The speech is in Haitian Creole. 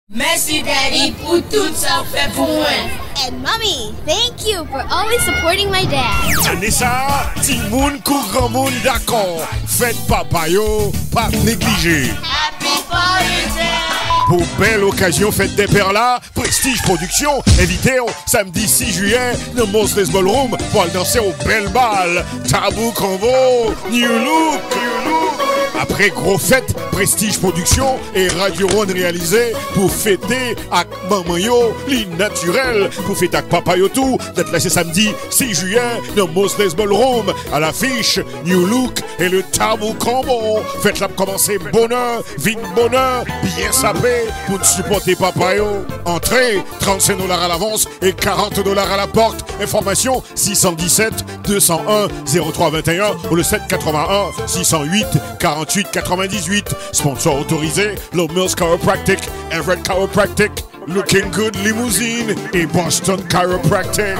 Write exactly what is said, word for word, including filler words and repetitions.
Mèsi, Daddy, pou tout sa w fè pou mwen. And Mommy, thank you for always supporting my dad. Ane sa a, timoun kou granmoun dakò. Fèt papa yo p ap neglije. Happy Father's Day! Pou bèl okazyon fèt dè pè la, Prestige Production envite w samdi sis jiyè nan Mosles Ballroom pou al danse yon bèl bal Tabou Combo New Look. Apre gwo fèt, Prestige Production e Radio One reyalize pou fete ak manman yo, li natirèl pou fete ak papa yo tou. Dat la se samdi sis jiyè nan Mosles Ballroom. À l'affiche, New Look et le Tabou Combo. Fèt la ap kòmanse bonè, vin bonè, byen sape pou n sipòte papa yo. Antre, trannsenk dola alavans e karant dola a la pòt. Enfòmasyon, six cent dix-sept deux cent un zéro trois vingt et un ou le sept quatre-vingt-un six cent huit quarante-huit quatre-vingt-dix-huit. Sponsor otorizé, Low Mills Chiropractic, Everett Chiropractic, Looking Good Limousine et Boston Chiropractic.